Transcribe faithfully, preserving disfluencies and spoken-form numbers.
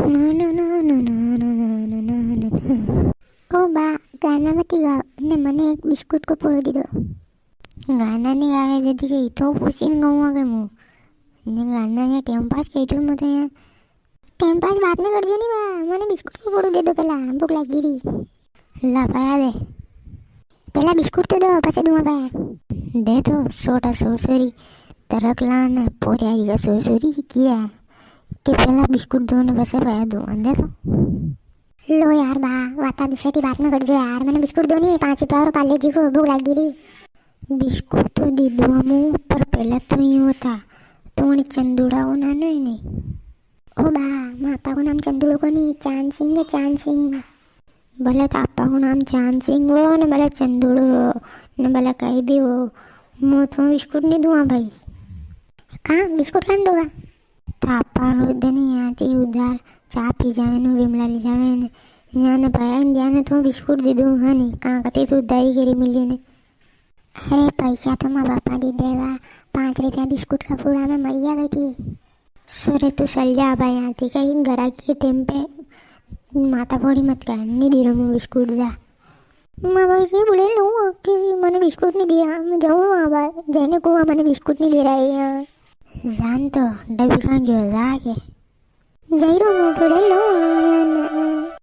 ओ बा, गाना मती गाओ, ने मने एक बिस्कुट को पुड़ो दी दो। गाना नी गावे जदी के, ई तो पूछी ने गाऊंगा के मूं। ने गाना या टाइम पास करी रियो मूं तो या। टाइम पास बाद में करजो नी बा, मने बिस्कुट को पुड़ो दे दो, पेला भूख लागी री। ला पाया दे। पेला बिस्कुट तो दो, पसे दूंगा पाया। दे तो, छोटा सुरसुरी, तरकला ने पोरियारी का सुरसुरी किया। के पेला बिस्कुट दो ने पसे पाया दूंगा, दे तो। लो यार बा, वाता दूसरे की बात में करजो यार, मने बिस्कुट दो नी, पाँच रुपया वारो पार्ले जी को, भूख लागी री। बिस्कुट तो दी दूंगा मूं, पर पेला तू ही होता, तू उनी चंदूड़ा को नानो है नी। ओ बा, मां आपा को नाम चंदूड़ो कोनी, चांद सिंह है, चांद सिंह। भले तो आपा को नाम चांद सिंह हो, ने भले चंदूड़ो हो, ने भले कई भी हो, मूं तो बिस्कुट नी दूंगा भाई। कां बिस्कुट कां दोगा? तो आपा रोज दनी यां ती उधार चा पी जावे ने, विमला ली जावे ने, यां ने पाया ने दिया ने तो बिस्कुट दी दूं, हाँ नी? कां कते तो उधारी करी मिली ने। अरे, पैसा तो मां बापा दी देगा, पाँच रुपया बिस्कुट का पुड़ा में मरिया गई थी। सो रे, तू चल जा बा यां ती, कई ग्राहकी के टाइम पे माथा फोड़ी मत कर, नी दी रो मूं बिस्कुट, जा। मां भाई जी बोले लो कि मने बिस्कुट नी दिया, मैं जाऊं वहां बाहर, जाने को मने बिस्कुट नी दे रहा है यहाँ। जान तो, डबी कां गयो, जा के। जाई रो मूं, बोले लो।